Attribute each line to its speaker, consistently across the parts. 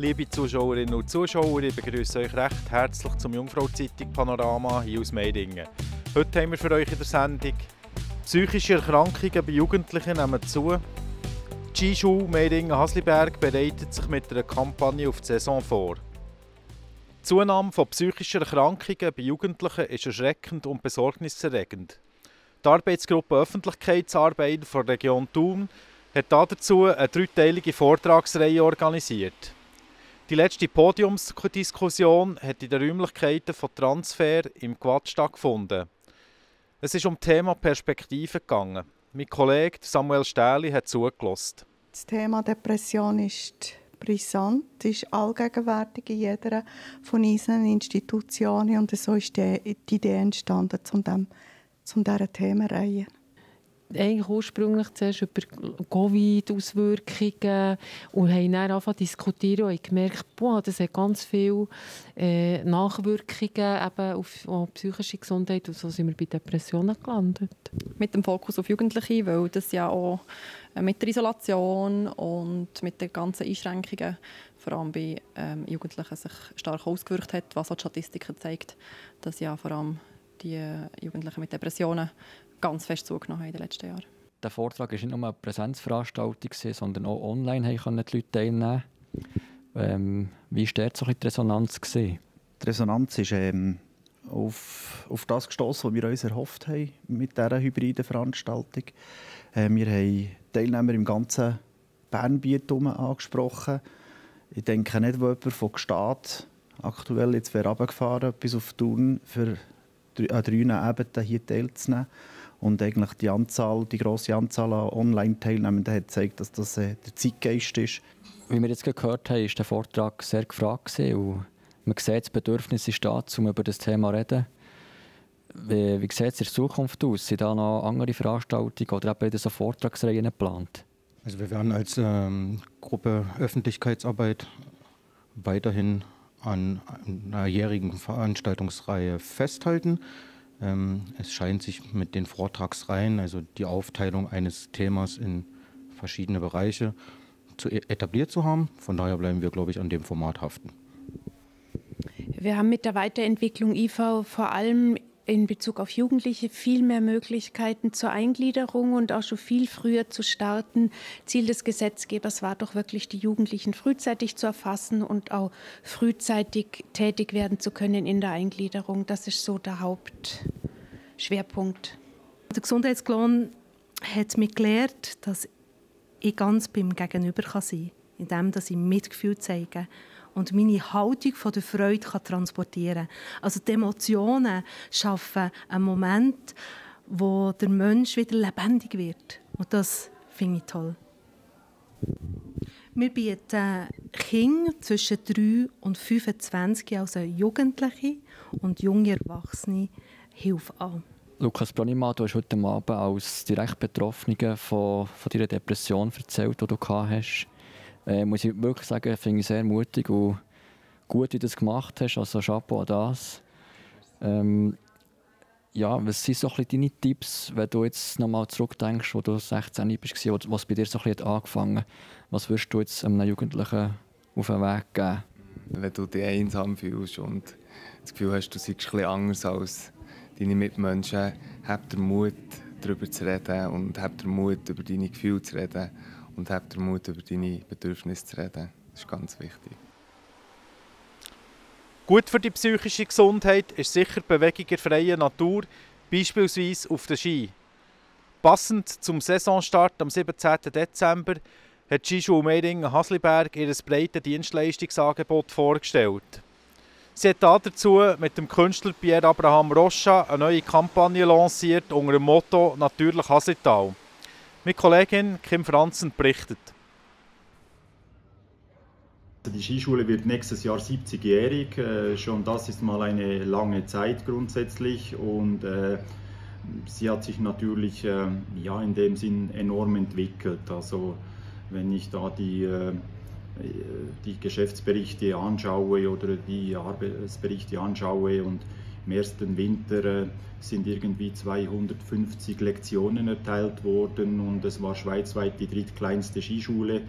Speaker 1: Liebe Zuschauerinnen und Zuschauer, ich begrüße euch recht herzlich zum Jungfrau-Zeitung Panorama hier aus Meiringen. Heute haben wir für euch in der Sendung psychische Erkrankungen bei Jugendlichen nehmen zu. Die Skischule Meiringen-Hasliberg bereitet sich mit einer Kampagne auf die Saison vor. Die Zunahme von psychischen Erkrankungen bei Jugendlichen ist erschreckend und besorgniserregend. Die Arbeitsgruppe Öffentlichkeitsarbeit der Region Thun hat dazu eine dreiteilige Vortragsreihe organisiert. Die letzte Podiumsdiskussion hat in den Räumlichkeiten von Transfer im Quad stattgefunden. Es ist um das Thema Perspektiven gegangen. Mein Kollege Samuel Stähli hat zugelassen.
Speaker 2: Das Thema Depression ist brisant, ist allgegenwärtig in jeder von unseren Institutionen und so ist die Idee entstanden zu dieser Themenreihe.
Speaker 3: Eigentlich ursprünglich zuerst über Covid-Auswirkungen und haben dann angefangen zu diskutieren und haben gemerkt, das hat ganz viele Nachwirkungen eben auf psychische Gesundheit und so sind wir bei Depressionen gelandet.
Speaker 4: Mit dem Fokus auf Jugendliche, weil das ja auch mit der Isolation und mit den ganzen Einschränkungen vor allem bei Jugendlichen sich stark ausgewirkt hat, was auch die Statistiken zeigt, dass ja vor allem die Jugendlichen mit Depressionen ganz fest zugenommen haben in den letzten Jahren.
Speaker 5: Der Vortrag war nicht nur eine Präsenzveranstaltung, sondern auch online konnten die Leute teilnehmen. Wie war dort so die Resonanz? Die
Speaker 6: Resonanz ist auf das gestossen, was wir uns erhofft haben mit dieser hybriden Veranstaltung. Wir haben Teilnehmer im ganzen Bernbiet angesprochen. Ich denke nicht, wo jemand von Gstaad aktuell jetzt heruntergefahren bis auf Thun für an 3 Ebenen hier teilzunehmen. Und eigentlich die grosse Anzahl an Online-Teilnehmenden hat gezeigt, dass das der Zeitgeist ist.
Speaker 5: Wie wir jetzt gehört haben, war der Vortrag sehr gefragt. Und man sieht, das Bedürfnis ist da, um über das Thema zu reden. Wie sieht es in der Zukunft aus? Sind da noch andere Veranstaltungen oder eben so Vortragsreihen geplant?
Speaker 7: Also wir werden als Gruppe Öffentlichkeitsarbeit weiterhin an einer jährigen Veranstaltungsreihe festhalten. Es scheint sich mit den Vortragsreihen, also die Aufteilung eines Themas in verschiedene Bereiche, etabliert zu haben. Von daher bleiben wir, glaube ich, an dem Format haften.
Speaker 8: Wir haben mit der Weiterentwicklung IV vor allem in Bezug auf Jugendliche viel mehr Möglichkeiten zur Eingliederung und auch schon viel früher zu starten. Ziel des Gesetzgebers war doch wirklich, die Jugendlichen frühzeitig zu erfassen und auch frühzeitig tätig werden zu können in der Eingliederung. Das ist so der Hauptschwerpunkt.
Speaker 9: Der Gesundheitsklon hat mir gelehrt, dass ich ganz beim Gegenüber sein kann, indem ich Mitgefühl zeige und meine Haltung von der Freude transportieren kann. Also die Emotionen schaffen einen Moment, wo der Mensch wieder lebendig wird. Und das finde ich toll. Wir bieten Kinder zwischen 3 und 25, also Jugendliche und junge Erwachsene, Hilfe an.
Speaker 5: Lukas Bronimann, du hast heute Abend als direkt Betroffene von deiner Depression erzählt, die du hast. Muss ich wirklich sagen, finde ich sehr mutig und gut, wie du das gemacht hast. Also Chapeau an das. Was sind so ein bisschen deine Tipps, wenn du jetzt nochmal zurückdenkst, wo du 16 warst, was bei dir so ein bisschen angefangen hat? Was würdest du jetzt einem Jugendlichen auf den Weg geben?
Speaker 10: Wenn du dich einsam fühlst und das Gefühl hast, du seist ein bisschen anders als deine Mitmenschen, hab den Mut, darüber zu reden und hab den Mut, über deine Gefühle zu reden. Und habt den Mut, über deine Bedürfnisse zu reden. Das ist ganz wichtig.
Speaker 1: Gut für die psychische Gesundheit ist sicher Bewegung in freier Natur, beispielsweise auf den Ski. Passend zum Saisonstart am 17. Dezember hat die Skischule Meiringen-Hasliberg ihr breites Dienstleistungsangebot vorgestellt. Sie hat dazu mit dem Künstler Pierre Abraham Rocha eine neue Kampagne lanciert unter dem Motto «Natürlich Haslital». Meine Kollegin Kim Franzen berichtet.
Speaker 11: Die Skischule wird nächstes Jahr 70-jährig. Schon das ist mal eine lange Zeit grundsätzlich. Und sie hat sich natürlich in dem Sinn enorm entwickelt. Also wenn ich da die Geschäftsberichte anschaue oder die Arbeitsberichte anschaue und im ersten Winter sind irgendwie 250 Lektionen erteilt worden und es war schweizweit die drittkleinste Skischule.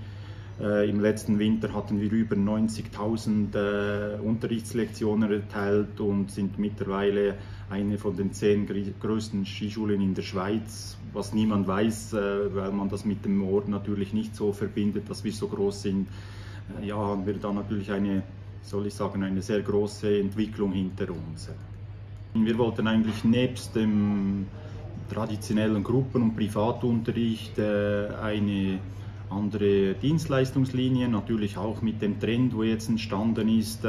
Speaker 11: Im letzten Winter hatten wir über 90.000 Unterrichtslektionen erteilt und sind mittlerweile eine von den 10 größten Skischulen in der Schweiz, was niemand weiß, weil man das mit dem Ort natürlich nicht so verbindet, dass wir so groß sind. Ja, haben wir da natürlich eine sehr große Entwicklung hinter uns. Wir wollten eigentlich nebst dem traditionellen Gruppen- und Privatunterricht eine andere Dienstleistungslinien, natürlich auch mit dem Trend, wo jetzt entstanden ist,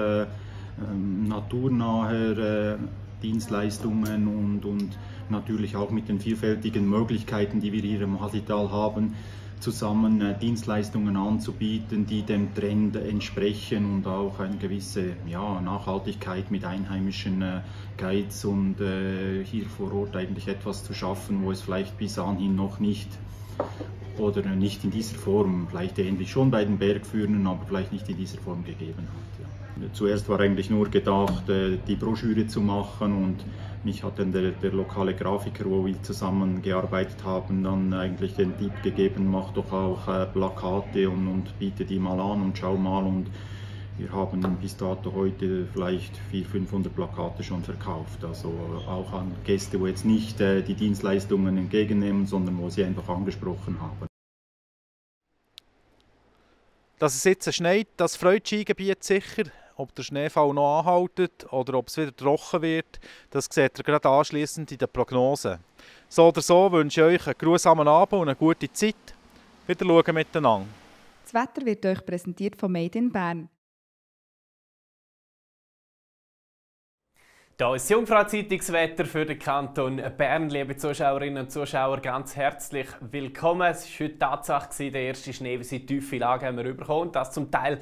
Speaker 11: naturnahe Dienstleistungen und natürlich auch mit den vielfältigen Möglichkeiten, die wir hier im Hasital haben, zusammen Dienstleistungen anzubieten, die dem Trend entsprechen und auch eine gewisse Nachhaltigkeit mit einheimischen Guides und hier vor Ort eigentlich etwas zu schaffen, wo es vielleicht bis anhin noch nicht oder nicht in dieser Form, vielleicht ähnlich schon bei den Bergführern, aber vielleicht nicht in dieser Form gegeben hat. Ja. Zuerst war eigentlich nur gedacht, die Broschüre zu machen und mich hat dann der lokale Grafiker, wo wir zusammengearbeitet haben, dann eigentlich den Tipp gegeben, mach doch auch Plakate und biete die mal an und schau mal. Und wir haben bis dato heute vielleicht 400-500 Plakate schon verkauft. Also auch an Gäste, wo jetzt nicht die Dienstleistungen entgegennehmen, sondern wo sie einfach angesprochen haben.
Speaker 1: Dass es jetzt schneit, das freut das Skigebiet sicher. Ob der Schneefall noch anhält oder ob es wieder trocken wird, das seht ihr gerade anschliessend in den Prognosen. So oder so wünsche ich euch einen grusamen Abend und eine gute Zeit. Wieder schauen miteinander.
Speaker 12: Das Wetter wird euch präsentiert von Made in Bern.
Speaker 13: Hier ist das Jungfrau-Zeitungswetter für den Kanton Bern. Liebe Zuschauerinnen und Zuschauer, ganz herzlich willkommen. Es war heute Tatsache, der erste Schnee in tiefe Lagen haben wir bekommen. Das zum Teil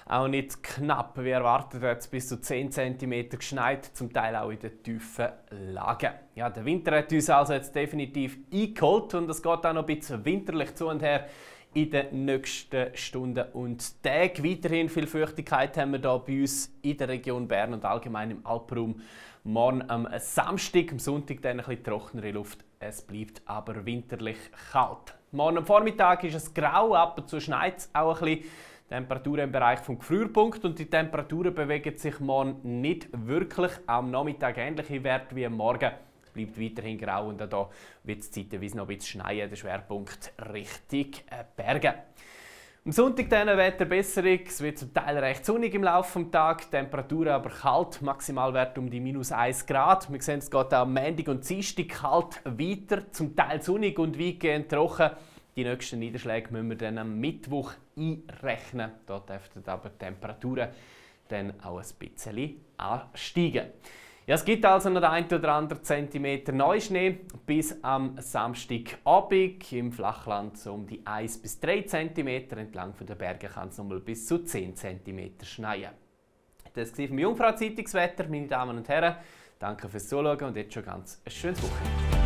Speaker 13: auch nicht knapp. Wie erwartet hat es bis zu 10 cm geschneit, zum Teil auch in den tiefen Lagen. Ja, der Winter hat uns also jetzt definitiv eingeholt und es geht auch noch ein bisschen winterlich zu und her in den nächsten Stunden und Tagen. Weiterhin viel Feuchtigkeit haben wir hier bei uns in der Region Bern und allgemein im Alpenraum. Morgen am Samstag, am Sonntag dann ein bisschen trockenere Luft. Es bleibt aber winterlich kalt. Morgen am Vormittag ist es grau, ab und zu schneit es auch ein bisschen. Temperaturen im Bereich vom Gefrierpunkt und die Temperaturen bewegen sich morgen nicht wirklich. Am Nachmittag ähnliche Werte wie am Morgen. Es bleibt weiterhin grau und da wird es zeitweise noch ein bisschen schneien, der Schwerpunkt Richtung Berge. Am Sonntag dann Wetterbesserung, es wird zum Teil recht sonnig im Laufe des Tages, Temperaturen aber kalt, Maximalwert um die -1 Grad. Wir sehen, es geht auch am Montag und Dienstag kalt weiter, zum Teil sonnig und weitgehend trocken. Die nächsten Niederschläge müssen wir dann am Mittwoch einrechnen. Dort dürften aber die Temperaturen dann auch ein bisschen ansteigen. Ja, es gibt also noch den 1 oder anderen Zentimeter Neuschnee bis am Samstagabend. Im Flachland so um die 1 bis 3 cm. Entlang der Berge kann es noch mal bis zu 10 cm schneien. Das war vom Jungfrau-Zeitungswetter, meine Damen und Herren. Danke fürs Zuschauen und jetzt schon ganz ein schönes Wochenende.